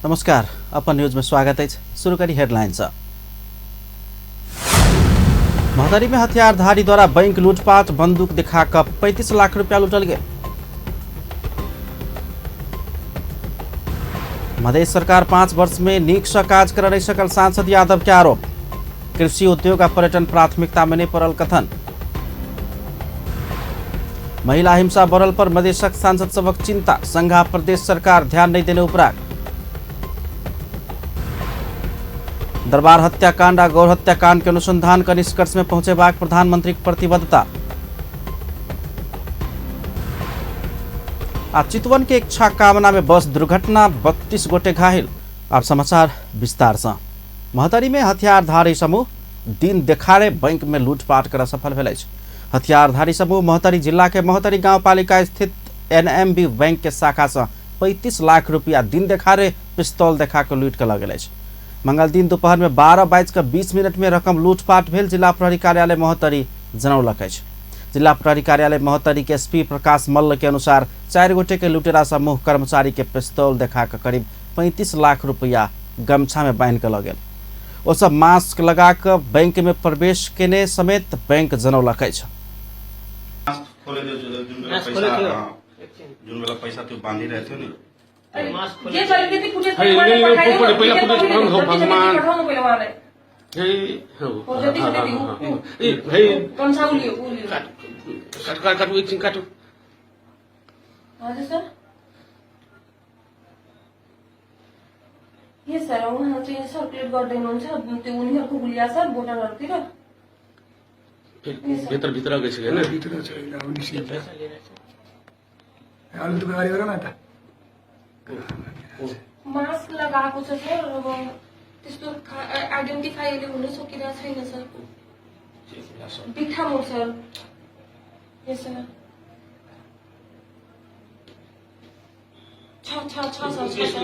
नमस्कार, अपन न्यूज में स्वागत है। शुरू करी हेडलाइन से। महोत्तरी में हथियारधारी द्वारा बैंक लूटपाट, बंदूक दिखा कऽ 35 लाख रुपया लूटल गेल। मधेश सरकार 5 वर्ष में नीक से काज कर नहीं सकल, सांसद यादव के आरोप। कृषि, उद्योग आ पर्यटन प्राथमिकता में नहीं पड़ल कथन। महिला हिंसा बढ़ल पर मधेशक सांसद सभक चिंता, संघ आ प्रदेश सरकार ध्यान नहीं देने उपराग। दरबार हत्याकांड आ गौर हत्याकांड के अनुसंधान का निष्कर्ष में पहुंचेबाक प्रधानमंत्री के प्रतिबद्धता। आ चितवन के इच्छा कामना में बस दुर्घटना, 32 गोटे घायल। आप समाचार विस्तार से। महोत्तरी में हथियारधारी समूह दिन देखारे बैंक में लूटपाट कर सफल भेल अछि। हथियारधारी समूह महोत्तरी जिला के महोत्तरी गांवपालिका स्थित एनएमबी बैंक के शाखा से 35 लाख रुपया दिन देखारे पिस्तौल देखा के लूट के लऽ गेल अछि। मंगल दिन दोपहर में 12:20 में रकम लूटपाट भेल जिला प्रहरी कार्यालय महोत्तरी जनौलक अछि। जिला प्रहरी कार्यालय महोत्तरी के एसपी प्रकाश मल्ल के अनुसार 4 गोटे के लुटेरा समूह कर्मचारी के पिस्तौल देखा के करीब 35 लाख रुपया गमछा में बांधि के लऽ गेल। ओ सब मास्क लगा के बैंक में प्रवेश केने समेत बैंक जनौलक अछि। जुन बेला पैसा त्यो बाँधिरहेको थियो नि, जे छ अलिकति फुटेज पनि उहाँले पठाइदिनु, जति छ त्यति पठाउनु पहिला उहाँलाई। हो, जति छ त्यति कन्साउलियो उलियो। काटु, एकछिन काटु। हजुर सर, यस सर, उहाँ चाहिँ सर्कुलेट गर्दै हुनुहुन्छ त्यो उनीहरूको गुलिया सर बोर्डरहरूतिर। भित्र भित्र गइसक्यो होइन? भित्र छैन, अब निस्किन्छ। अलिक अगाडि गर न त। मास्क लगाएको छ सर, अब त्यस्तो आइडेन्टिफाई अहिले हुन सकिरहेको छैन सर। बिठामोड सर, यस सर, छ छ छ सर, छ सर।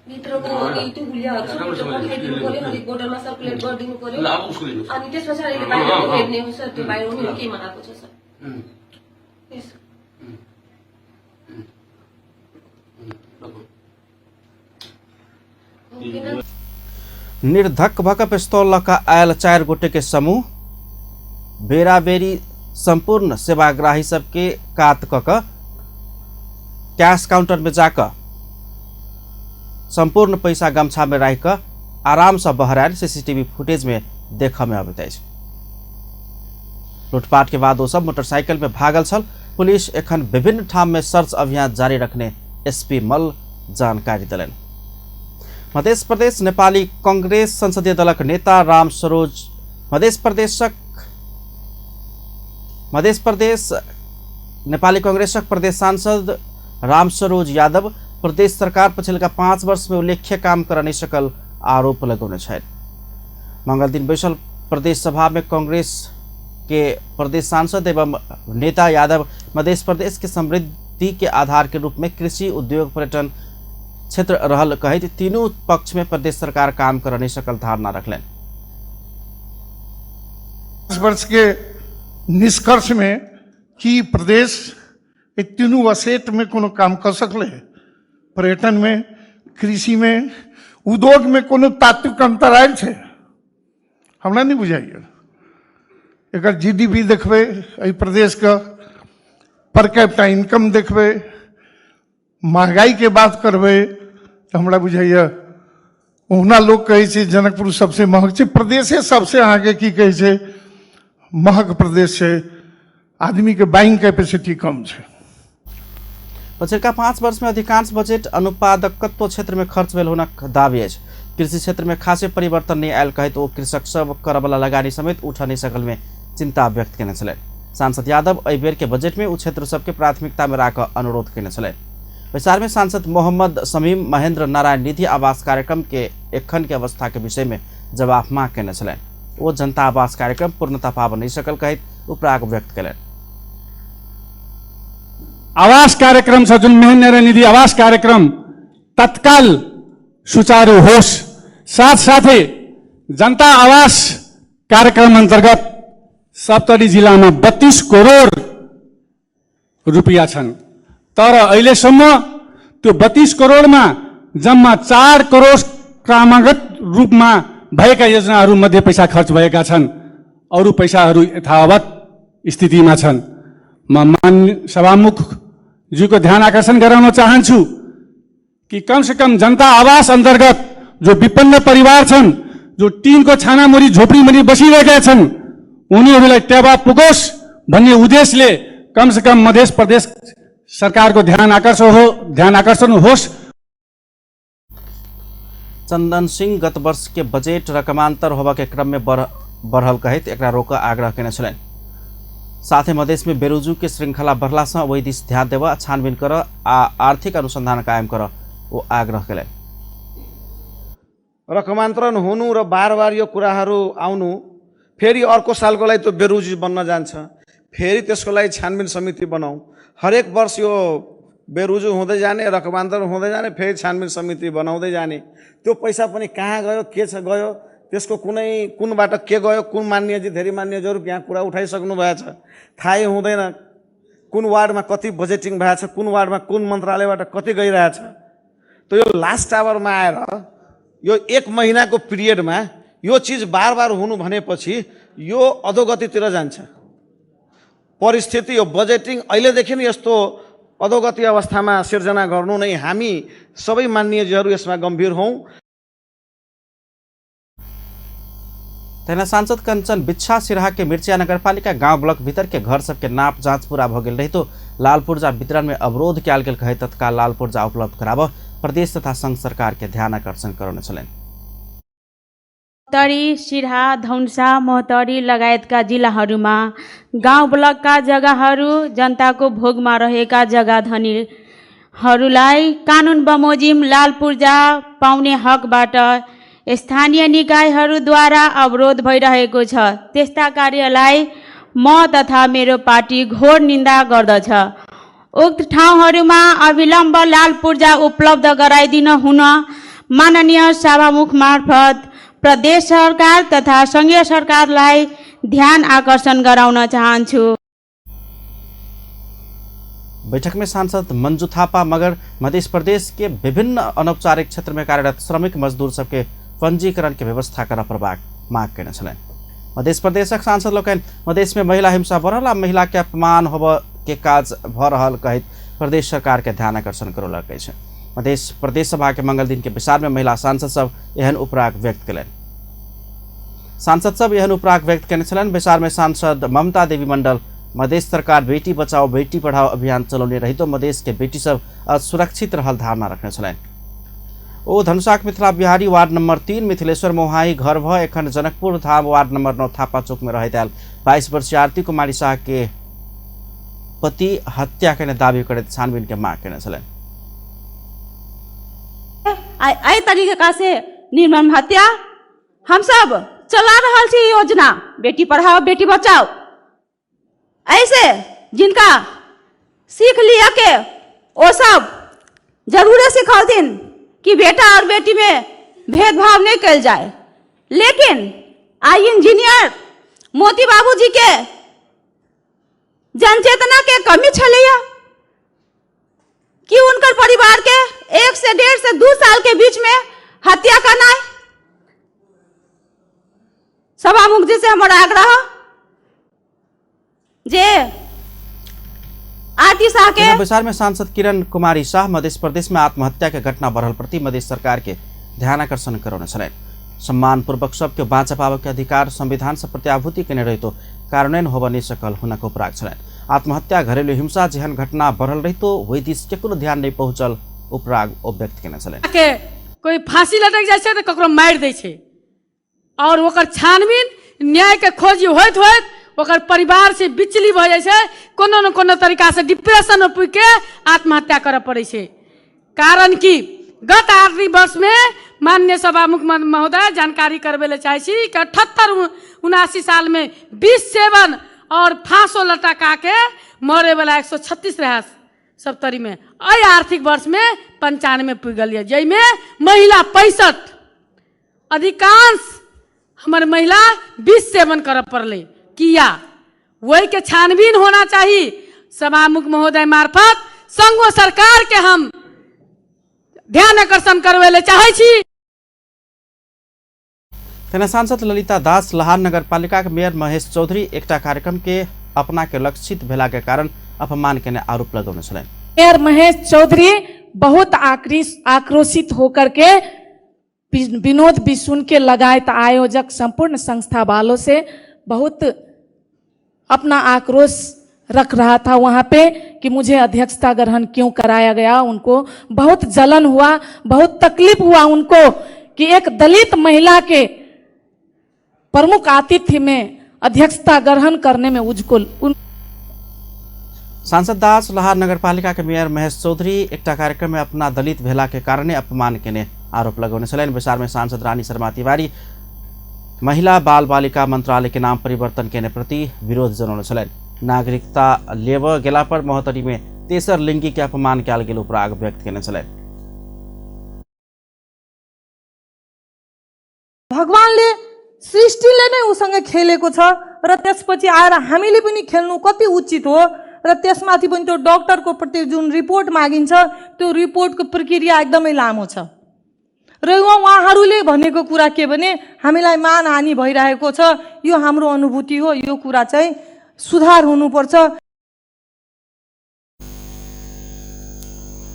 भित्रको त्यो हुलियाहरू छ, भित्र पठाइदिनु पर्यो, अलिक बोर्डरमा सर्कुलेट गरिदिनु पर्यो। अनि त्यस पछाडि अहिले बाहिरको हेर्ने हो सर, त्यो बाहिर उनीहरू केमा आएको छ सर। यस। निर्धक भक पिस्तौल लऽ कऽ आयल 4 गोटे के समूह बेराबेरी संपूर्ण सेवाग्राही सबके कात कऽ कऽ कैश काउंटर में जाकऽ संपूर्ण पैसा गमछा में राखि कऽ आराम से बहरायल सीसीटीवी फुटेज में देखऽ में अबैत अछि। लूटपाट के बाद ओ सब मोटरसाइकिल में भागल छल। पुलिस एखन विभिन्न ठाम में सर्च अभियान जारी रखने एसपी मल्ल जानकारी देलनि। मध्य प्रदेश नेपाली कांग्रेस संसदीय दलक नेता राम सरोज मध्य प्रदेश नेपाली कांग्रेसक प्रदेश सांसद राम सरोज यादव प्रदेश सरकार पछिल्का 5 वर्ष में उल्लेख्य काम कर नहीं सकल आरोप लगौने छथि। मंगल दिन बैसल प्रदेश सभा में कांग्रेस के प्रदेश सांसद एवं नेता यादव मध्य प्रदेश के समृद्धि के आधार के रूप में कृषि, उद्योग, पर्यटन क्षेत्र रहल कहैत तीनों पक्ष में प्रदेश सरकार काम कर नहीं सकल धारणा रखलनि। 5 वर्ष के निष्कर्ष में कि प्रदेश तीनों असेट में कोनो काम कर सकले, पर्यटन में, कृषि में, उद्योग में कोनो तात्विक अंतर आयल छै? हमरा नहीं बुझाइए। एकर जीडीपी देखबै, एहि प्रदेशके पर कैपिटा इनकम देखबै, महगाई के बात करबै तऽ हमरा बुझाइए ओहुना लोक कहै छै जनकपुर सबसे महग छै, प्रदेशे सबसे अहाँके की कहै छै महग प्रदेश छै, आदमीके बाइंग कैपेसिटी कम छै। पछिल्का 5 वर्ष में अधिकांश बजट अनुपादकत्व क्षेत्र में खर्च भेल हुनक दावी अछि। कृषि क्षेत्र में खासे परिवर्तन नहीं आयल कहैत ओ कृषक सब करवला लगानी समेत उठ नहीं सकल में चिंता व्यक्त केने छलनि। सांसद यादव एहि बेर के बजट में ओ क्षेत्र सबके प्राथमिकता में राखऽ अनुरोध केने छलनि। बैसार में सांसद मोहम्मद शमीम महेंद्र नारायण निधि आवास कार्यक्रम के एखन के अवस्था के विषय में जवाब मांग केने छलनि। ओ जनता आवास कार्यक्रम पूर्णता पाबऽ नहीं सकल कहैत उपराग व्यक्त केलनि। आवास कार्यक्रम छ जुन महेन्द्र नारायण निधि आवास कार्यक्रम तत्काल सुचारू होस्, साथसाथै जनता आवास कार्यक्रम अन्तर्गत सप्तरी जिल्लामा 32 करोड रुपियाँ छन्। तर अहिलेसम्म त्यो 32 करोडमा जम्मा 4 करोड क्रमागत रूपमा भएका योजनाहरूमध्ये पैसा खर्च भएका छन्। अरू पैसाहरू यथावत स्थितिमा छन्। म मान्य सभामुखज्यूको ध्यान आकर्षण गराउन चाहन्छु कि कमसेकम जनता आवास अन्तर्गत जो विपन्न परिवार छन्, जो टिनको छानामुरी झोपडीमुनि बसिरहेका छन्, उनीहरूलाई टेवा पुगोस् भन्ने उद्देश्यले कमसेकम मध्य प्रदेश सरकारको ध्यान आकर्षण होस्। चंदन सिंह गत वर्ष के बजट रकमांतर होबा के क्रम में बढ़ल कहैत एकरा रोकऽ आग्रह केने छलनि। साथे मधेश में बेरुजू के श्रृंखला बढ़ला से ओहि दिस ध्यान देबऽ, छानबीन करऽ आ आर्थिक अनुसंधान कायम करऽ ओ आग्रह केलनि। रकमान्तरण हुनु र बार बार यो कुराहरू आउनु फेरि अर्को सालको लागि त्यो बेरुजी बन्न जान्छ, फेरि त्यसको लागि छानबिन समिति बनाऊ। हरेक वर्ष यो बेरुजु हुँदै जाने, रकमान्तरण हुँदै जाने, फेरि छानबिन समिति बनाउँदै जाने, त्यो पैसा पनि कहाँ गयो, के छ गयो, त्यसको कुनै कुनबाट के गयो, कुन मान्यजी धेरै मान्यजीहरू यहाँ कुरा उठाइसक्नु भएछ, थाहै हुँदैन कुन वार्डमा कति बजेटिङ भएछ, कुन वार्डमा कुन मन्त्रालयबाट कति गइरहेछ। त यो लास्ट आवरमा आएर यो एक महिनाको पिरियडमा यो चिज बार बार हुनु भनेपछि यो अधोगतितिर जान्छ परिस्थिति। यो बजेटिङ अहिलेदेखि नै यस्तो अधोगति अवस्थामा सिर्जना गर्नु नै हामी सबै मान्यजीहरू यसमा गम्भीर हौँ। तहिना सांसद कंचन बिच्छा सिराहा के मिर्चिया नगरपालिका गांव ब्लॉक भीतर के घर सबके नाप जांच पूरा भ गेल रहितो लाल पुर्जा वितरण में अवरोध कयल गेल कहे तत्काल लाल पुर्जा उपलब्ध कराबऽ प्रदेश तथा संघ सरकार के ध्यान आकर्षण करौने छलनि। महोत्तरी, सिराहा, धनुषा, महोत्तरी लगायतका जिल्लाहरूमा गाउँ ब्लकका जग्गाहरू जनताको भोगमा रहेका जग्गा धनीहरूलाई कानुन बमोजिम लाल पूर्जा पाउने हकबाट स्थानीय निकायहरूद्वारा अवरोध भइरहेको छ। त्यस्ता कार्यलाई म तथा मेरो पार्टी घोर निन्दा गर्दछ। उक्त ठाउँहरूमा अविलम्ब लाल पूर्जा उपलब्ध गराइदिन हुन माननीय सभामुख मार्फत प्रदेश सरकार तथा सङ्घीय सरकारलाई ध्यान आकर्षण गराउन चाहन्छु। बैठक में सांसद मंजू थापा मगर मध्य प्रदेश के विभिन्न अनौपचारिक क्षेत्र में कार्यरत श्रमिक मजदूर सबके पंजीकरण के व्यवस्था करऽ पड़बाक माग केने छलनि। मध्य प्रदेशक सांसद लोकनि मधेश में महिला हिंसा बढ़ल आ महिला के अपमान होबऽ के काज भऽ रहल कहैत प्रदेश सरकार के ध्यान आकर्षण करौलक अछि। मध्य प्रदेश सभा के मंगल दिन के बैसार में महिला सांसद सब एहन उपराग व्यक्त कयलनि। सांसद सब एहन उपराग व्यक्त केने छलनि। बैसार में सांसद ममता देवी मंडल मधेश सरकार बेटी बचाओ बेटी पढ़ाओ अभियान चलौने रहितो मधेश के बेटी सब असुरक्षित रहल धारणा रखने छलनि। ओ धनुषाक मिथिला बिहारी वार्ड नंबर 3 मिथिलेश्वर मोहाई घर भ एखन जनकपुर धाम वार्ड नंबर 9 थापा चौक में रहैत आयल 22 वर्षीय आरती कुमारी शाह के पति हत्या केने दावी करैत छानबीन के माग केने छलनि। एहि तरीका से निर्मम हत्या हम सब चला रहल छी योजना बेटी पढ़ाओ बेटी बचाओ। ऐसे जिनका सीख लिया के वो सब जरूरे सिखौथिन कि बेटा और बेटी में भेदभाव नहीं कल जाए। लेकिन आई इंजीनियर मोती बाबूजी के जनचेतना के कमी छलैया कि उनकर परिवार के 1 से 1.5 से 2 साल के बीच में हत्या करना। सभामुख जी से हमारा आग्रह जे आरती शाह के बैसार में सांसद किरण कुमारी शाह मध्य प्रदेश में आत्महत्या के घटना बढ़ल प्रति मध्य सरकार के ध्यान आकर्षण करौने छलनि। सम्मानपूर्वक सबके बाँच पाबऽ के अधिकार संविधान से प्रत्याभूति केने रहितो कार्यान्वयन होबऽ नहि सकल हुनक उपराग छलनि। आत्महत्या घरेलू हिंसा जेहन घटना बढ़ल रहितो ओहि दिस केकरो ध्यान नहि पहुँचल उपराग ओ व्यक्त केने छलनि। के कोई फांसी लटक जाइ छै तऽ ककरो मारि दै छै और ओकर छानबीन न्याय के खोजी होइत होइत ओकर परिवार से बिचली भऽ जाइ छै, कोनो न कोनो तरीकासँ डिप्रेशनमे पुगिके आत्महत्या करऽ पड़ै छै। कारण कि गत आर्थिक वर्षमे माननीय सभामुख महोदय जानकारी करबै लए चाहै छी कि 78-79 सालमे 20 सेवन और फाँसो लटका के मरैवला 136 रहै सप्तरीमे। एहि आर्थिक वर्षमे 95 पुगि गेल यऽ, जाहिमे महिला 65, अधिकांश हमर महिला 20 सेवन करऽ पड़लै। किया? वहीके छानबीन होना चाही। सभामुख महोदय मार्फत संघो सरकार के हम ध्यान आकर्षण करबै लए चाहै छी। तेना सांसद ललिता दास लहान नगरपालिका के मेयर महेश चौधरी एकटा कार्यक्रम के अपना के लक्षित भेला के कारण अपमान केने आरोप लगौने छलनि। मेयर महेश चौधरी बहुत आक्रोशित होकर के विनोद बिसुन के लगायत आयोजक संपूर्ण संस्था वालों से बहुत अपना आक्रोश रख रहा था वहाँ पे कि मुझे अध्यक्षता ग्रहण क्यों कराया गया। उनको बहुत जलन हुआ, बहुत तकलीफ हुआ उनको कि एक दलित महिला के प्रमुख आतिथ्य में अध्यक्षता ग्रहण करने में उसको सांसद दास लहार नगरपालिका के मेयर महेश चौधरी एकटा कार्यक्रम में अपना दलित भेला के कारणे अपमान केने आरोप लगौने छलनि। बैसार में सांसद रानी शर्मा तिवारी महिला बाल बालिका मंत्रालय के नाम परिवर्तन केने प्रति विरोध जनौने छलनि। नागरिकता लेब गेला पर महोत्तरी में तेसर लिंगी के अपमान कयल गेल उपराग व्यक्त केने छलनि। भगवानले सृष्टिले नै उसँग खेलेको छ र त्यसपछि आएर हामीले पनि खेल्नु कति उचित हो र त्यसमाथि पनि त्यो डक्टरको प्रति जुन रिपोर्ट मागिन्छ त्यो रिपोर्टको प्रक्रिया एकदमै लामो छ र उहाँहरूले भनेको कुरा के भने हामीलाई मानहानि भइरहेको छ, यो हाम्रो अनुभूति हो, यो कुरा चाहिँ सुधार हुनुपर्छ।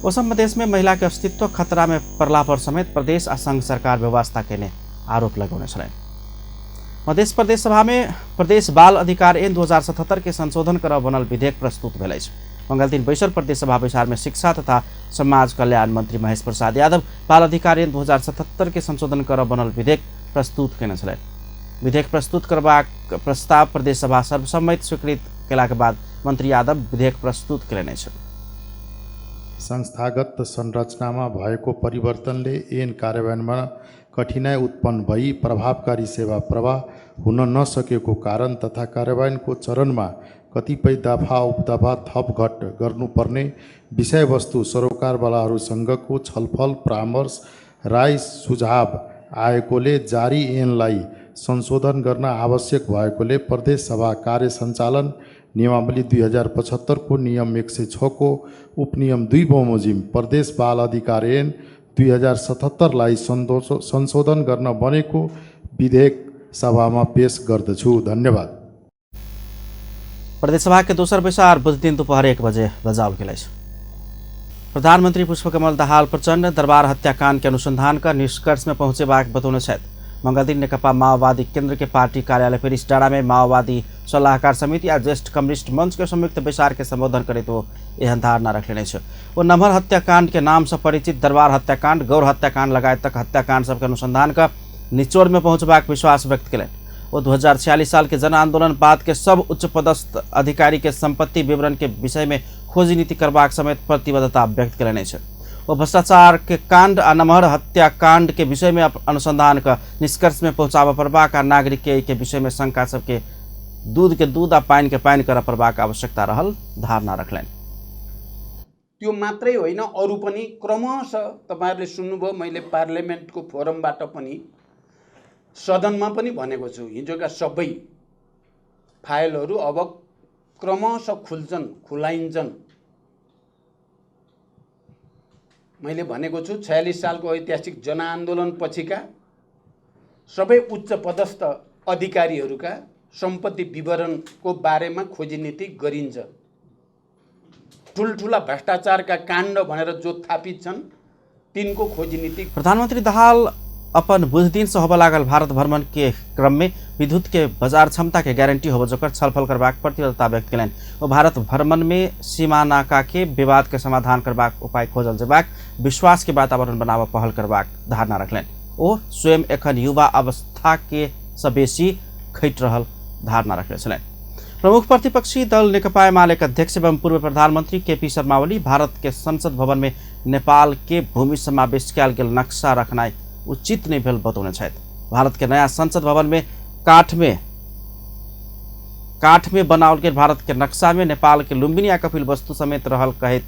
ओसम मधेश में महिला के अस्तित्व खतरा में पड़ला पर समेत प्रदेश आ संघ सरकार व्यवस्था केने आरोप लगौने छलनि। मध्य प्रदेश सभा में प्रदेश बाल अधिकार ऐन 2077 के संशोधन कर बनल विधेयक प्रस्तुत भेल अछि। मंगल दिन बैसल प्रदेश सभा बैसार में शिक्षा तथा समाज कल्याण मंत्री महेश प्रसाद यादव बाल अधिकार ऐन 2077 के संशोधन कर बनल विधेयक प्रस्तुत केने छलनि। विधेयक प्रस्तुत करबाक प्रस्ताव प्रदेश सभा सर्वसम्मति स्वीकृत केलाक बाद मंत्री यादव विधेयक प्रस्तुत केलनि अछि। संस्थागत संरचनामा भएको परिवर्तनले ऐन कार्यान्वयनमा कठिनाई उत्पन्न भई प्रभावकारी सेवा प्रवाह हुन नसकेको कारण तथा कार्यान्वयनको चरणमा कतिपय दफा उपदफा थप घट गर्नुपर्ने विषयवस्तु सरोकारवालाहरूसँगको छलफल परामर्श राय सुझाव आएकोले जारी ऐनलाई संशोधन गर्न आवश्यक भएकोले प्रदेश सभा कार्य सञ्चालन नियमावली 2075 को नियम 106 को उपनियम 2 बमोजिम प्रदेश बाल अधिकार ऐन 2077 लाई संशोधन गर्न बनेको विधेयक सभामा पेश गर्दछु। धन्यवाद। प्रदेशसभा के दोसर बैसार बुध दिन दोपहर 1 बजे बजाओल गेल अछि। प्रधानमंत्री पुष्पकमल दाहाल प्रचण्ड दरबार हत्याकांड के अनुसंधान का निष्कर्ष में पहुंचेबाक बतौने छथि। मंगल दिन नेकपा माओवादी केंद्र के पार्टी कार्यालय पेरिस डाँडा में माओवादी सलाहकार समिति आ ज्येष्ठ कम्युनिस्ट मंच के संयुक्त बैसार के संबोधन करैत ओ एहन धारणा रखने अछि। ओ नम्हर हत्याकांड के नाम से परिचित दरबार हत्याकांड, गौर हत्याकांड लगायत तक हत्याकांड सबके अनुसंधान का निचोड़ में पहुंचबाक विश्वास व्यक्त केलनि। ओ 2046 साल के जन आंदोलन बाद के सब उच्च पदस्थ अधिकारी के संपत्ति विवरण के विषय में खोजी नीति करबाक समेत प्रतिबद्धता व्यक्त केलनि अछि। ओ भ्रष्टाचार के कांड आ नमहर हत्याकांड के विषय में अनुसंधान का निष्कर्ष में पहुंचाबऽ पड़बाक आ नागरिक के एहि विषय में शंका सबके दूध के दूध आ पानि के पानि करऽ पड़बाक आवश्यकता रहल धारणा रखलनि। त्यो मात्रै होइन, अरू पनि क्रमशः तपाईहरुले सुन्नुभयो, मैले पार्लियामेन्टको फोरमबाट पनि सदनमा पनि भनेको छु, हिजोका सबै फाइलहरू अब क्रमशः खुल्छन्, खुलाइन्छन्। मैले भनेको छु 46 सालको ऐतिहासिक जनआन्दोलन पछिका सबै उच्च पदस्थ अधिकारीहरूका सम्पत्ति विवरणको बारेमा खोजी नीति गरिन्छ। ठुल्ठुला भ्रष्टाचारका काण्ड भनेर जो थापित छन् तिनको खोजी नीति। प्रधानमंत्री दाहाल अपन बुध दिन से होबय लागल भारत भ्रमण के क्रम में विद्युत के बाजार क्षमता के गारंटी होबय जोकर छलफल करबाक प्रतिबद्धता व्यक्त केलनि। ओ भारत भ्रमण में सीमा नाका के विवाद के समाधान करबाक उपाय खोजल जेबाक विश्वास के वातावरण बनाबऽ पहल करबाक धारणा रखलनि। ओ स्वयं एखन युवा अवस्था के सँ बेसी खटि रहल धारणा रखने छलनि। प्रमुख प्रतिपक्षी दल नेकपा एमाले के अध्यक्ष एवं पूर्व प्रधानमंत्री केपी शर्मा ओली भारत के संसद भवन में नेपाल के भूमि समावेश कयल गेल नक्शा रखनाइ उचित नहीं भेल बतौने छथि। भारत के नया संसद भवन में काठ में बनाओल गेल भारत के नक्शा में नेपाल के लुम्बिनी आ कपिल वस्तु समेत रहल कहैत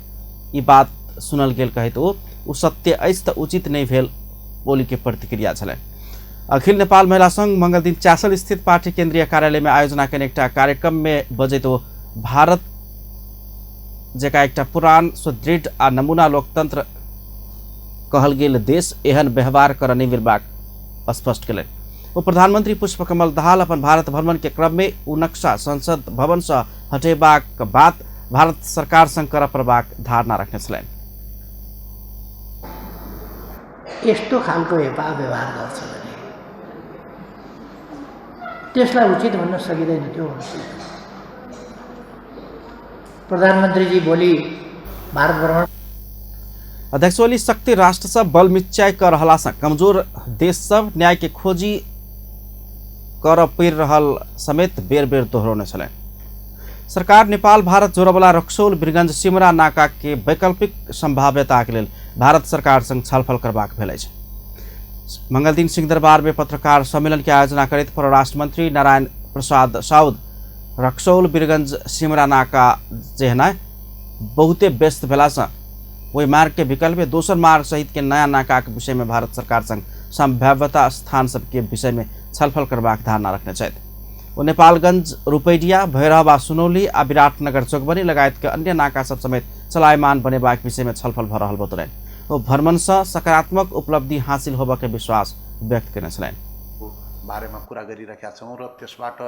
ई बात सुनल गेल कहैत ओ सत्य अछि तऽ उचित नहीं भेल ओली के प्रतिक्रिया छलनि। अखिल नेपाल महिला संघ मंगल दिन चासल स्थित पार्टी केंद्रीय कार्यालय में आयोजना केने एकटा कार्यक्रम में बजैत ओ भारत जकाँ एकटा पुरान सुदृढ़ आ नमूना लोकतंत्र कहल गेल देश एहन व्यवहार करऽ नहि मिलबाक स्पष्ट केलनि। ओ प्रधानमंत्री पुष्पकमल दाहाल अपन भारत भ्रमण के क्रम में ओ नक्शा संसद भवन से हटेबाक बात भारत सरकार संग करऽ पड़बाक धारणा रखने छलनि। यस्तो खालको हेपा व्यवहार गर्छ भने त्यसलाई उचित भन्न सकिँदैन। त्यो प्रधानमन्त्रीजी भोलि भारत भ्रमण अध्यक्ष ओली शक्ति राष्ट्र सब बल मिच्चाइ कर रहला से कमजोर देश सब न्याय के खोजी कर पड़ि रहल समेत बेर बेर दोहरौने छलनि। सरकार नेपाल भारत जोड़बला रक्सौल वीरगंज सिमरा नाका के वैकल्पिक संभाव्यता के लेल भारत सरकार संग छलफल करबाक भेल अछि। मंगलदिन सिंहदरबार में पत्रकार सम्मेलन के आयोजना करैत परराष्ट्र मंत्री नारायण प्रसाद साउद रक्सौल वीरगंज सिमरा नाका जेहनाइ बहुते व्यस्त भेलासँ ओहि मार्ग के विकल्प में दोसर मार्ग सहित के नया नाका के विषय में भारत सरकार संग संभाव्यता स्थान सबके विषय में छलफल करबाक धारणा रखने छथि। ओ नेपालगंज रुपैडिया भैरहवा सुनौली आ विराटनगर चौकबनी लगायत के अन्य नाका सब समेत चलायमान बनेबाक विषय में छलफल भऽ रहल बतौलनि। ओ भ्रमणसँ सकारात्मक उपलब्धि हासिल होबऽके विश्वास व्यक्त केने छलनि। बारेमा कुरा गरिरहेका छौँ र त्यसबाट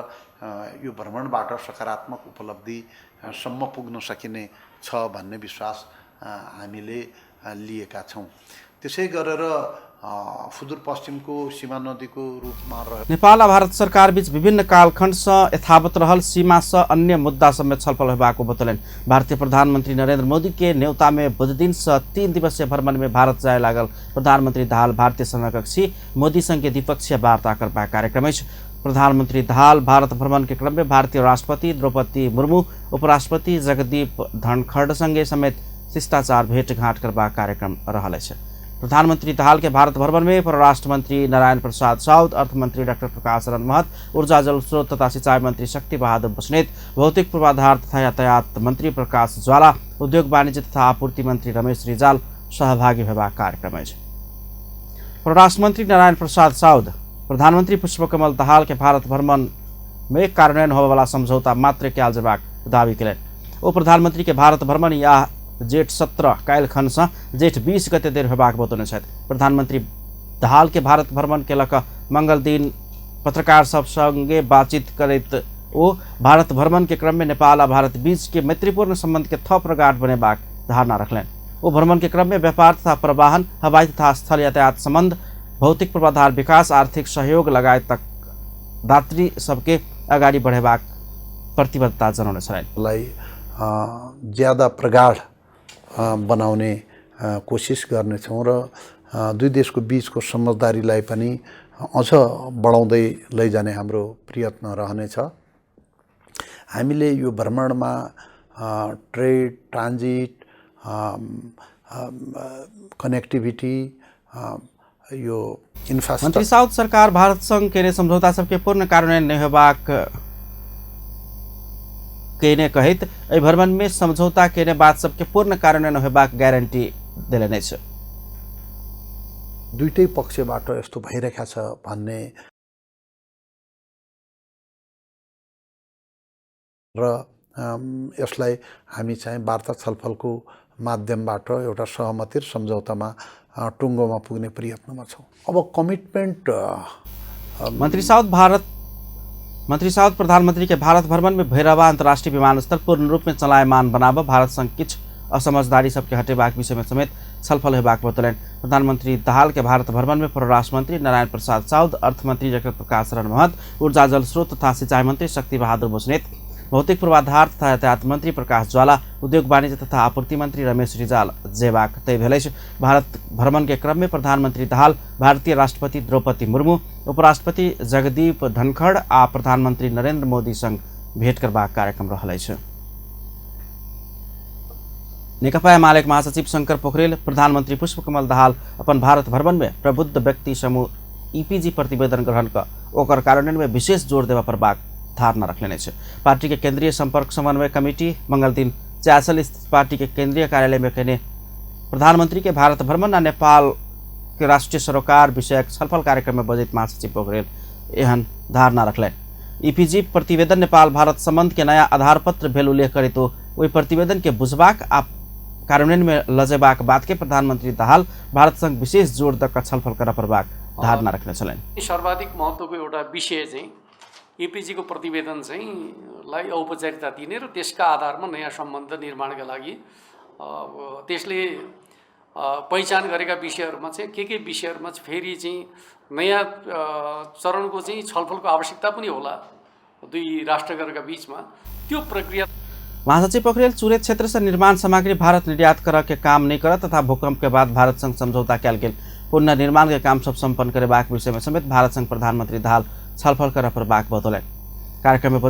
यो भ्रमणबाट सकारात्मक उपलब्धिसम्म पुग्न सकिने छ भन्ने विश्वास हामीले लिएका छौँ। त्यसै गरेर सुदूरपश्चिमको सीमा नदीको रूपमा नेपाल आ भारत सरकार बीच विभिन्न कालखण्डसँ यथावत रहल सीमासँ अन्य मुद्दा समेत छलफल होबाक बतौलनि। भारतीय प्रधानमंत्री नरेंद्र मोदी के न्योता में बुधदिन से 3 दिवसीय भ्रमण में भारत जाय लागल प्रधानमंत्री दाहाल भारतीय समकक्षी मोदी संगे द्विपक्षीय वार्ता करबाक कार्यक्रम अछि। प्रधानमंत्री दाहाल भारत भ्रमण के क्रम में भारतीय राष्ट्रपति द्रौपदी मुर्मू, उपराष्ट्रपति जगदीप धनखड़ संगे समेत शिष्टाचार भेंटघाट करबाक कार्यक्रम रहल अछि। प्रधानमंत्री दाहाल के भारत भ्रमण में परराष्ट्र मंत्री नारायण प्रसाद साउद, अर्थमंत्री डॉक्टर प्रकाश शरण महत, ऊर्जा जल स्रोत तथा सिंचाई मंत्री शक्ति बहादुर बस्नेत, भौतिक पूर्वाधार तथा यातायात मंत्री प्रकाश ज्वाला, उद्योग वाणिज्य तथा आपूर्ति मंत्री रमेश रिजाल सहभागी होबाक कार्यक्रम अछि। परराष्ट्र मंत्री नारायण प्रसाद साउद प्रधानमंत्री पुष्पकमल दाहाल के भारत भ्रमण में कार्यान्वयन होबयवला समझौता मात्र कयल जेबाक दावी केलनि। ओ प्रधानमंत्री के भारत भ्रमण या जेठ 17 काल्हिखनसँ जेठ 20 गते देर होबाक बतौने छथि। प्रधानमंत्री दाहाल के भारत भ्रमण के लऽ कऽ मंगल दिन पत्रकार सब संगे बातचीत करैत ओ भारत भ्रमण के क्रम में नेपाल आ भारत बीच के मैत्रीपूर्ण संबंध के थप प्रगाढ़ बनेबाक धारणा रखलनि। ओ भ्रमण के क्रम में व्यापार तथा परिवहन, हवाई तथा स्थल यातायात संबंध, भौतिक पूर्वाधार विकास, आर्थिक सहयोग लगायत दात्री सबके अगाडि बढ़ेबाक प्रतिबद्धता जनाउने छलनि। ज्यादा प्रगाढ बनाउने कोसिस गर्नेछौँ र दुई देशको बिचको समझदारीलाई पनि अझ बढाउँदै लैजाने हाम्रो प्रयत्न रहनेछ। हामीले यो भ्रमणमा ट्रेड, ट्रान्जिट, कनेक्टिभिटी, यो इन्फ्रास्ट्रक्चर। मंत्री साउद सरकार भारत संग केने समझौता सबके पूर्ण कार्यान्वयन नहि होबाक केने कहैत एहि भ्रमण में समझौता केने बात सबके पूर्ण कार्यान्वयन होबाक गारंटी देलनि अछि। दुईटै पक्षबाट यस्तो भइरहेको छ भन्ने र यसलाई हामी चाहिँ वार्ता छलफलको माध्यमबाट एउटा सहमति र सम्झौतामा टुङ्गोमा पुग्ने प्रयत्नमा छौँ। अब कमिटमेन्ट मंत्री साउद प्रधानमंत्री के भारत भ्रमण में भैरवा अंतर्राष्ट्रीय विमानस्थल पूर्ण रूप में चलायमान बनाब भारत संग किछु असमझदारी सबके हटेबाक विषय में समेत छलफल होबाक बतौलनि। प्रधानमंत्री दाहाल के भारत भ्रमण में परराष्ट्र मंत्री नारायण प्रसाद साउद, अर्थमंत्री डॉक्टर प्रकाश शरण महत, ऊर्जा जल स्रोत तथा सिंचाई मंत्री शक्ति बहादुर बस्नेत, भौतिक पूर्वाधार तथा यातायात मंत्री प्रकाश ज्वाला, उद्योग वाणिज्य तथा आपूर्ति मंत्री रमेश रिजाल जेबाक तय भेल अछि। भारत भ्रमण के क्रम में प्रधानमंत्री दाहाल भारतीय राष्ट्रपति द्रौपदी मुर्मू, उपराष्ट्रपति जगदीप धनखड़ आ प्रधानमंत्री नरेंद्र मोदी संग भेंट करबाक कार्यक्रम रहल अछि। नेकपा एमाले महासचिव शंकर पोखरेल प्रधानमंत्री पुष्पकमल दाहाल अपन भारत भ्रमण में प्रबुद्ध व्यक्ति समूह ईपीजी प्रतिवेदन ग्रहण कऽ ओकर कार्यान्वयन में विशेष जोर देबय पड़बाक धारणा रखलनि अछि। पार्टी के केंद्रीय संपर्क समन्वय कमिटी मंगलदिन चासल स्थित पार्टी के केंद्रीय कार्यालय में कयने प्रधानमंत्री के भारत भ्रमण आ नेपाल के राष्ट्रीय सरोकार विषयक छलफल कार्यक्रम में बजैत महासचिव पोखरेल एहन धारणा रखलनि। ईपीजी प्रतिवेदन नेपाल भारत संबंध के नया आधारपत्र भेल उल्लेख करैत ओ ओहि प्रतिवेदन के बुझबाक आ कार्यान्वयन में लजेबाक बात के प्रधानमंत्री दाहाल भारत संग विशेष जोर दऽ कऽ छलफल करऽ पड़बाक धारणा रखने छलनि। सर्वाधिक महत्त्वको एउटा विषय चाहिँ एपीजी को प्रतिवेदन चाहिँ लाई औपचारिकता दिने र त्यसका आधारमा नयाँ सम्बन्ध निर्माणका लागि त्यसले पहिचान गरेका विषयहरूमा चाहिँ के विषयहरूमा चाहिँ फेरि चाहिँ नयाँ चरणको चाहिँ छलफलको आवश्यकता पनि होला दुई राष्ट्रहरूका बीचमा त्यो प्रक्रिया। महासचिव पोखरेल चुरे क्षेत्र से निर्माण सामग्री भारत निर्यात कर के काम नहीं कर तथा भूकंप के बाद भारत संग समझौता कयल गेल पुनर्निर्माण के काम सब सम्पन्न करेबाक विषय में समेत भारत संग प्रधानमंत्री दाहाल छलफल कर पड़बाक बतौलनि। कार्यक्रम में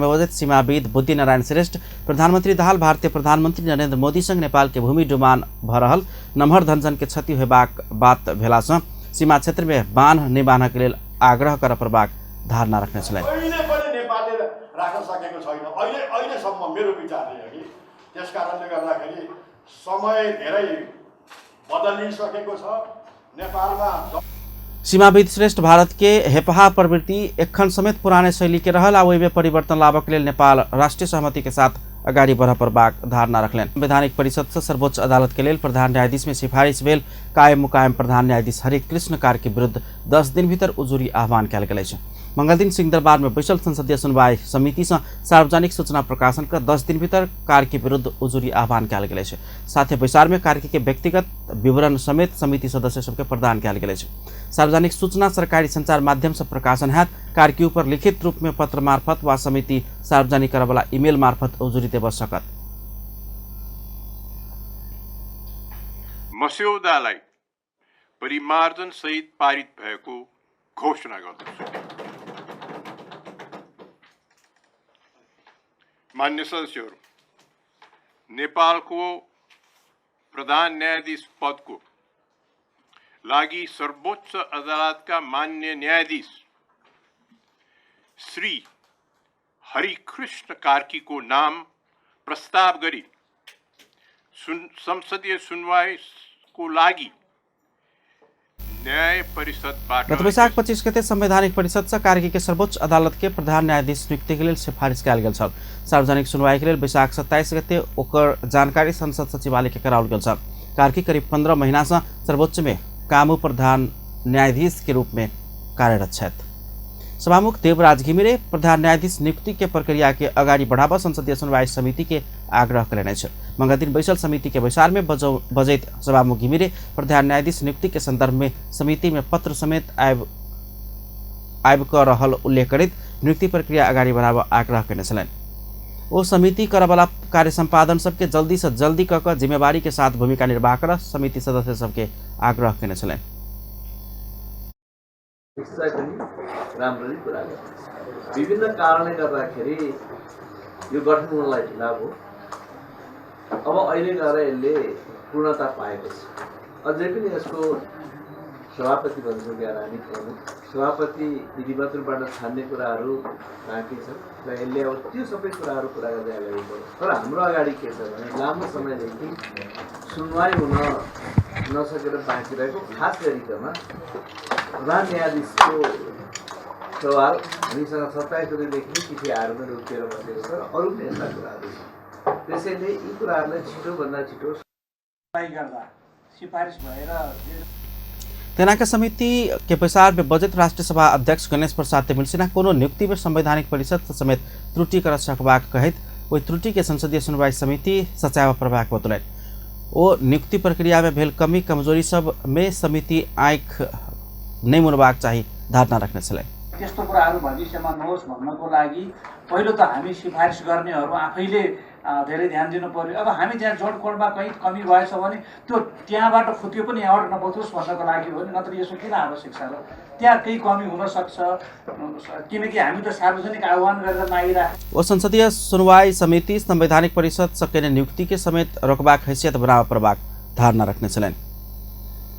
बजैत सीमाविद बुद्धि नारायण श्रेष्ठ प्रधानमंत्री दाहाल भारतीय प्रधानमंत्री नरेंद्र मोदी संग नेपाल के भूमि डुबान भऽ रहल नमहर धनजन के क्षति होयबाक बात भेला सँ सीमा क्षेत्र में बान्ह नहि बान्हक लेल आग्रह कर पड़बाक धारणा रखने छलनि। राख्न सकेको छैन अहिले अहिलेसम्म मेरो विचारले हो कि त्यसकारणले गर्दाखेरि समय धेरै बदलिसकेको छ नेपालमा। सीमाविद श्रेष्ठ भारत के हेपहा प्रवृत्ति एखन समेत पुराने शैली के रहल आ ओहिमे परिवर्तन लाबक लेल नेपाल राष्ट्रीय सहमति के साथ अगाडि बढ़ पड़बाक धारणा रखलनि। संवैधानिक परिषद से सर्वोच्च अदालत के लेल प्रधान न्यायाधीश में सिफारिश भेल कायम मुकायम प्रधान न्यायाधीश हरिकृष्ण कार्की विरुद्ध 10 दिन भीतर उजुरी आह्वान कयल गेल अछि। मंगलदिन सिंहदरबार में बैसल संसदीय सुनवाई समिति से सार्वजनिक सूचना प्रकाशन कर 10 दिन भीतर कार्की विरुद्ध उजुरी आह्वान कयल गेल अछि। साथ ही बैसार में कार्की के व्यक्तिगत विवरण समेत समिति सदस्य सबके प्रदान कयल गेल अछि। सार्वजनिक सूचना सरकारी संचार माध्यम से प्रकाशन हैत। कार्की ऊपर लिखित रूप में पत्र मार्फत वा समिति सार्वजनिक करबला ईमेल मार्फत उजुरी देब सकत। मस्यौदालाई परिमार्जन सहित पारित भएको घोषणा गर्दछु। मान्य सदस्यहरू, नेपालको प्रधान न्यायाधीश पदको लागि सर्वोच्च अदालतका मान्य न्यायाधीश श्री हरिकृष्ण कार्कीको नाम प्रस्ताव गरी संसदीय सुनवाईको लागि न्याय परिषदबाट गत वैशाख 25 गते संवैधानिक परिषद से कार्की के सर्वोच्च अदालत के प्रधान न्यायाधीश नियुक्ति के लेल सिफारिश कयल गेल छल। सार्वजनिक सुनवाई के लेल वैशाख 27 गते ओकर जानकारी संसद सचिवालय के कराओल गेल छल। कार्की करीब 15 महीना से सर्वोच्च में कामू प्रधान न्यायाधीश के रूप में कार्यरत छथि। सभामुख देवराज घिमिरे प्रधान न्यायाधीश नियुक्ति के प्रक्रिया के अगाडि बढ़ाबऽ संसदीय सुनवाई समिति के आग्रह कयने अछि। मंगलदिन बैसल समिति के बैसार में बजैत सभामुख घिमिरे प्रधान न्यायाधीश नियुक्ति के संदर्भ में समिति में पत्र समेत आबि कऽ रहल उल्लेख करैत नियुक्ति प्रक्रिया अगाडि बढ़ाबऽ आग्रह कयने छलनि। ओ समिति करऽवला कार्य सम्पादन सबके जल्दी से जल्दी कऽ कऽ जिम्मेवारी के साथ भूमिका निर्वाह करऽ समिति सदस्य सबके आग्रह कयने छलनि। निश्चय पनि राम्ररी कुरा गर्छ। विभिन्न कारणले गर्दाखेरि यो गठन हुनलाई ढिला भयो। अब अहिले गएर यसले पूर्णता पाएको छ। अझै पनि यसको सभापति भन्छौँ हामी प्रमुख सभापति विधिवत रूपबाट छान्ने कुराहरू बाँकी छन् र यसले अब त्यो सबै कुराहरू पुरा गर्दै अगाडि बढ्यो। तर हाम्रो अगाडि के छ भने लामो समयदेखि सुनवाई हुन नसकेर बाँकी रहेको खास गरिकन प्रधान न्यायाधीशको सवाल हामीसँग 27 गतेदेखि नै चिठी आएर पनि रोकिएर बसेको छ र अरू पनि यस्ता कुराहरू छन्। त्यसैले यी कुराहरूलाई छिटोभन्दा छिटो गर्दा सिफारिस भएर तेनाका समिति के बैसार में बजट राष्ट्रिय सभा अध्यक्ष गणेश प्रसाद तिमिल्सिना कोनो नियुक्ति में संवैधानिक परिषद समेत त्रुटि कर सकबाक कहैत ओहि त्रुटि के संसदीय सुनवाई समिति सचायब पड़बाक बतौलनि। ओ नियुक्ति प्रक्रिया में भेल कमी कमजोरी सब में समिति आँखि नहि मुनबाक चाही धारणा रखने छलनि। त्यस्तो कुराहरू भविष्यमा नहोस् भन्नको लागि पहिलो त हामी सिफारिस गर्नेहरू आफैले धेरै ध्यान दिनु पर्यो। अब हामी त्यहाँ जोडकोडमा कहीँ कमी भएछ भने त्यो त्यहाँबाट फुत्यो पनि यहाँबाट नपथोस् भन्नको लागि हो नि, नत्र यसो किन आवश्यक छ र? त्यहाँ केही कमी हुनसक्छ किनकि हामी त सार्वजनिक आह्वान गरेर मागिरहेको। ओ संसदीय सुनवाई समिति संवैधानिक परिषद सकेने नियुक्ति के समेत रोकबाक हैसियत बनाबऽ पड़बाक धारणा रखने छलनि।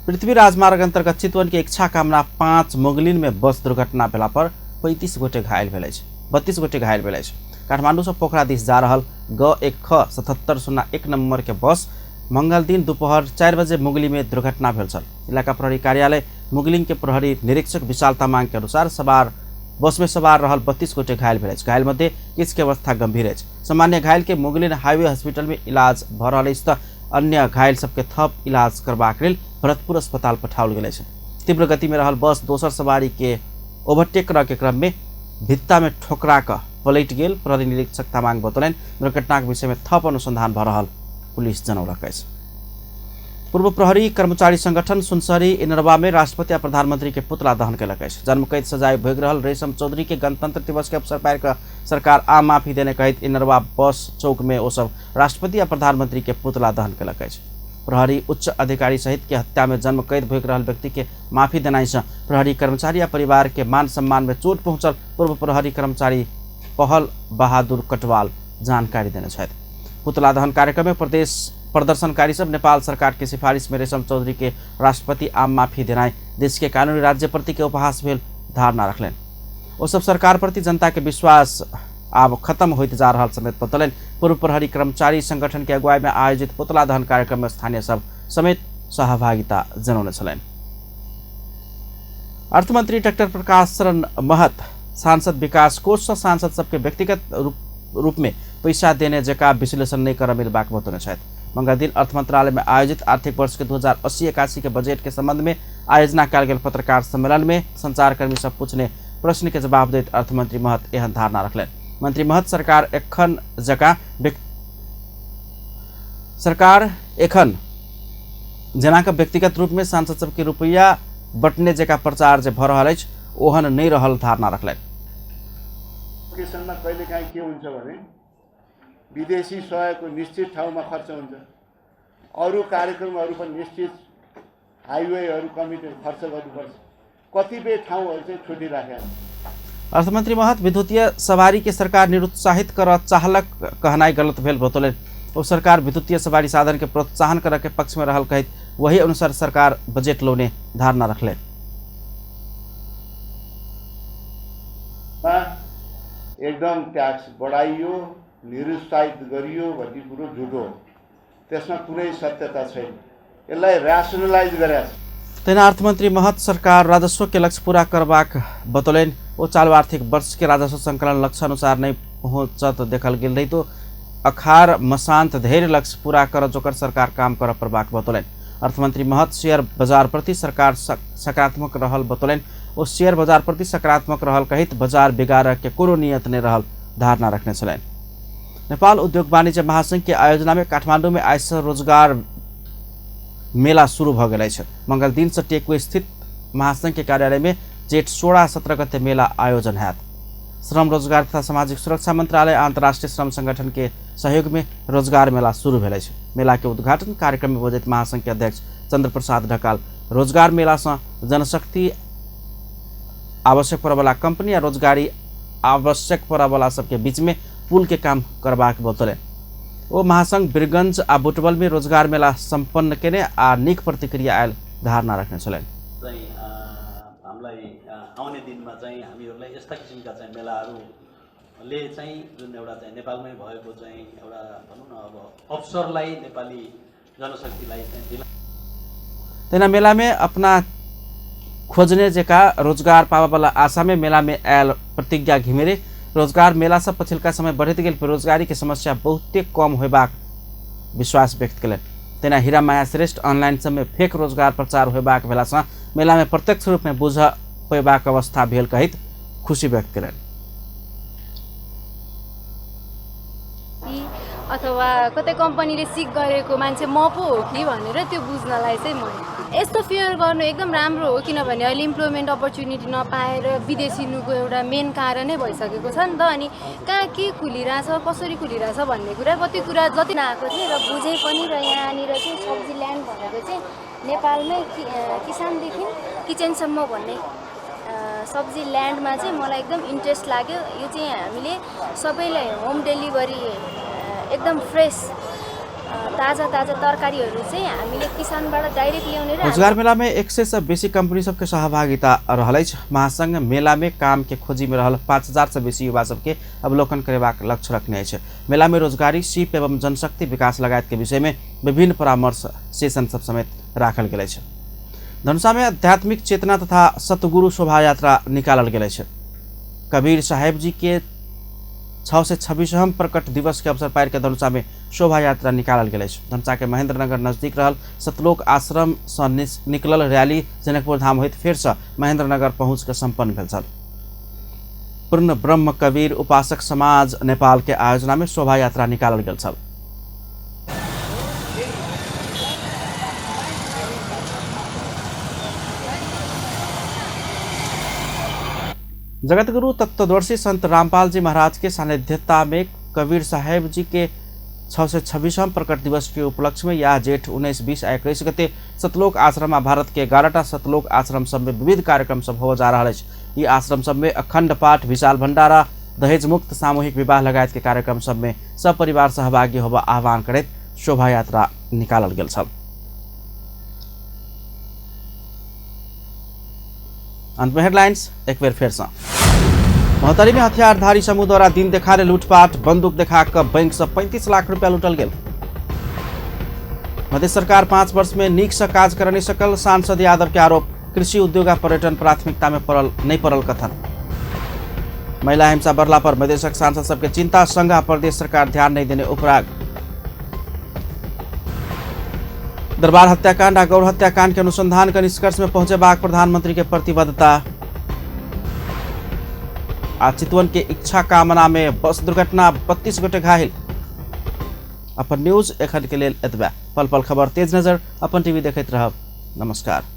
पृथ्वी राजमार्ग अंतर्गत चितवन के इच्छा कामना 5 मुगलिन में बस दुर्घटना भेला पर 35 गोटे घायल भेल अछि, 32 गोटे घायल भेल अछि। काठमांडू से पोखरा दिस जा रहल ग 1 ख 7701 नंबर के बस मंगल दिन दोपहर 4 बजे मुगली में दुर्घटना भेल छल। इलाका प्रहरी कार्यालय मुगलिन के प्रहरी निरीक्षक विशाल तामाङ के अनुसार सवार बस में सवार रहल 32 गोटे घायल भेल अछि। घायल मध्ये किछु के अवस्था गंभीर अछि। सामान्य घायल के मुगलिन हाईवे हॉस्पिटल में इलाज भ रहल अछि त अन्य घायल सबके थप इलाज करबाक लेल भरतपुर अस्पताल पठाओल गेल अछि। तीव्र गति में रहल बस दोसर सवारी के ओवरटेक करऽ के क्रम में भित्ता में ठोकरा कऽ पलटि गेल। प्रहरी निरीक्षक तामाङ बतौलनि दुर्घटनाक विषय में थप अनुसंधान भ रहल पुलिस जनौलक अछि। पूर्व प्रहरी कर्मचारी संगठन सुनसरी इनरवा में राष्ट्रपति आ प्रधानमंत्री के पुतला दहन कयलक अछि। जन्मकैद सजाय भोगि रहल रेशम चौधरी के गणतंत्र दिवस के अवसर पर कऽ सरकार आम माफी देने कहैत इनरवा बस चौक में ओ सब राष्ट्रपति आ प्रधानमंत्री के पुतला दहन कयलक अछि। प्रहरी उच्च अधिकारी सहित के हत्या में जन्मकैद भोगि रहल व्यक्ति के माफी देनाइ सँ प्रहरी कर्मचारी आ परिवार के मान सम्मान में चोट पहुंचल पूर्व प्रहरी कर्मचारी पहल बहादुर कटवाल जानकारी देने छथि। पुतला दहन कार्यक्रम में प्रदेश प्रदर्शनकारी सब नेपाल सरकार के सिफारिश में रेशम चौधरी के राष्ट्रपति आम माफी देनाइ देश के कानूनी राज्य प्रति के उपहास भेल धारणा रखलनि। ओ सब सरकार प्रति जनता के विश्वास आब खत्म होइत जा रहल समेत बतौलनि। पूर्व प्रहरी कर्मचारी संगठन के अगुवाई में आयोजित पुतला दहन कार्यक्रम में स्थानीय सब समेत सहभागिता जनौने छलनि। अर्थमंत्री डाक्टर प्रकाश शरण महत सांसद विकास कोष से सांसद सबके व्यक्तिगत रूप में पैसा देने जका विश्लेषण नहीं कर मिलबाक बतौने छथि। मंगल दिन अर्थ मंत्रालय में आयोजित आर्थिक वर्ष के 2080-81 के बजट के संबंध में आयोजना कयल गेल पत्रकार सम्मेलन में संचारकर्मी सब पूछने प्रश्न के जवाब दैत अर्थमंत्री महत एहन धारणा रखलनि। मंत्री महत सरकार एखन जेना के व्यक्तिगत रूप में सांसद सबके रुपैया बटने जका प्रचार जे भ रहल अछि ओहन नहीं रहल धारणा रखलनि। कहिलेकाहीँ के हुन्छ भने विदेशी सहयोगको निश्चित ठाउँमा खर्च हुन्छ, अरू कार्यक्रमहरू पनि निश्चित हाइवेहरू कमिटी खर्च गर्नुपर्छ, कतिपय ठाउँहरू चाहिँ छुटिराखेका। अर्थमंत्री महत विद्युतीय सवारी के सरकार निरुत्साहित कर चाहलक कहनाइ गलत भेल बतौलनि। ओ सरकार विद्युतीय सवारी साधन के प्रोत्साहन कर के पक्ष में रहल कहैत वही अनुसार सरकार बजट लौने धारणा रखलनि। एकदम ट्याक्स बढाइयो, निरुत्साहित गरियो भन्ने कुरो झुटो हो, त्यसमा कुनै सत्यता छैन, यसलाई ऱ्यासनलाइज गरेको छ। तहिना अर्थमंत्री महत सरकार राजस्व के लक्ष्य पूरा करबाक बतौलनि। ओ चालू आर्थिक वर्ष के राजस्व संकलन लक्ष्य अनुसार नहीं पहुँचत देखल गेल रही तो अखार मसांत धैर्य लक्ष्य पूरा कर जोकर सरकार काम कर पड़बाक बतौलनि। अर्थमंत्री महत शेयर बाजार प्रति सरकार सकारात्मक रहल बतौलनि। ओ शेयर बाजार प्रति सकारात्मक रहल कहैत बाजार बिगाड़ के कोनो नियत नहीं रहल धारणा रखने छलनि। नेपाल उद्योग वाणिज्य महासंघ के आयोजना में काठमांडू में आइ से रोजगार मेला शुरू भ गेल अछि। मंगल दिन से टेकु स्थित महासंघ के कार्यालय में जेठ 16-17 गते मेला आयोजन हैत। श्रम रोजगार तथा सामाजिक सुरक्षा मंत्रालय अंतर्राष्ट्रीय श्रम संगठन के सहयोग में रोजगार मेला शुरू भेल अछि। मेला के उद्घाटन कार्यक्रम में बजैत महासंघ के अध्यक्ष चंद्र प्रसाद ढकाल रोजगार मेला से जनशक्ति आवश्यक पड़े कंपनी आ रोजगारी आवश्यक पड़े सबके बीच में पुल के काम करबाक बतौलनि। ओ महासंघ वीरगंज आ बुटवल में रोजगार मेला सम्पन्न केने आ नीक प्रतिक्रिया आयल धारणा रखने छलनि। हामीलाई आउने दिनमा चाहिँ हामीहरूलाई यस्ता किसिमका चाहिँ मेलाहरूले चाहिँ जुन एउटा चाहिँ नेपालमै भएको चाहिँ एउटा भनौँ न अब अवसरलाई नेपाली जनशक्तिलाई चाहिँ दिला। तहिना मेला में अपना खोजने जका रोजगार पाबऽवला आशा में मेला में आयल प्रतिज्ञा घिमिरे रोजगार मेला से पछिलका समय बढ़ैत गेल बेरोजगारी के समस्या बहुते कम होयबाक विश्वास व्यक्त कयलनि। तहिना हीरा माया श्रेष्ठ ऑनलाइन सबमे फेक रोजगार प्रचार होयबाक भेलासँ मेला में प्रत्यक्ष रूप में बुझ पेबाक अवस्था भेल कहैत खुशी व्यक्त कयलनि। अथवा कतै कम्पनीले सिक गरेको मान्छे म पो हो कि भनेर त्यो बुझ्नलाई चाहिँ म यस्तो फेयर गर्नु एकदम राम्रो हो, किनभने अहिले इम्प्लोइमेन्ट अपर्च्युनिटी नपाएर विदेशिनुको एउटा मेन कारणै भइसकेको छ नि त। अनि कहाँ के खुलिरहेछ, कसरी खुलिरहेछ भन्ने कुरा कति कुरा जति आएको थिएँ र बुझेँ पनि। र यहाँनिर चाहिँ सब्जी ल्यान्ड भनेको चाहिँ नेपालमै किसानदेखि किचनसम्म भन्ने सब्जी ल्यान्डमा चाहिँ मलाई एकदम इन्ट्रेस्ट लाग्यो। यो चाहिँ हामीले सबैलाई होम डेलिभरी एकदम फ्रेस ताजा ताजा तरकारीहरू चाहिँ हामीले किसानबाट डाइरेक्ट ल्याउने र रोजगार मेला में 100 से बेसी कंपनी सबके सहभागिता रहल अछि। महासंघ मेला में काम के खोजी में रहल 5000 से बेसी युवा सबके अवलोकन करेबाक लक्ष्य रखने अछि। मेला में रोजगारी, सीप एवं जनशक्ति विकास लगायत के विषय में विभिन्न परामर्श सेशन सब समेत राखल गेल अछि। धनुषा में आध्यात्मिक चेतना तथा सतगुरु शोभा यात्रा निकालल गेल अछि। कबीर साहेब जी के 626वां प्रकट दिवस के अवसर पारि के धनुषा में शोभा यात्रा निकालल गेल अछि। धनुषा के महेंद्रनगर नजदीक रहल सतलोक आश्रम से निकलल रैली जनकपुर धाम होइत फेर से महेंद्रनगर पहुँच के संपन्न भेल छल। पूर्ण ब्रह्म कबीर उपासक समाज नेपाल के आयोजना में शोभा यात्रा निकालल गेल छल। जगतगुरु तत्वदर्शी संत रामपाल जी महाराज के सानिध्यता में कबीर साहेब जी के 626वां प्रकट दिवस के उपलक्ष्य में यह जेठ 19, 20 आ 21 गते सतलोक आश्रम आ भारत के 11टा सतलोक आश्रम सब में विविध कार्यक्रम सब हो जा रहा अछि। ये आश्रम सब में अखंड पाठ, विशाल भंडारा, दहेज मुक्त सामूहिक विवाह लगायत के कार्यक्रम सब में सब परिवार सहभागी होबा आह्वान करैत शोभा यात्रा निकालल गेल छल। अंत में हेडलाइंस एक बेर फेर से। महोत्तरी में हथियारधारी समूह द्वारा दिन देखारे लूटपाट, बंदूक देखा कऽ बैंक से 35 लाख रुपया लूटल गेल। मध्य सरकार 5 वर्ष में नीक से काज कर नहीं सकल, सांसद यादव के आरोप। कृषि उद्योग आ पर्यटन प्राथमिकता में पड़ल नहीं पड़ल कथन। महिला हिंसा बढ़ला पर मधेशक सांसद सबके चिंता, संघ आ प्रदेश सरकार ध्यान नहीं देने उपराग। दरबार हत्याकांड आ गौर हत्याकांड के अनुसंधान के निष्कर्ष में पहुंचेबाक प्रधानमंत्री के प्रतिबद्धता। आ चितवन के इच्छा कामना में बस दुर्घटना, 32 गोटे घायल। अपन न्यूज एखन के लेल एतबे। पल पल खबर तेज नजर अपन टीवी देखैत रहब। नमस्कार।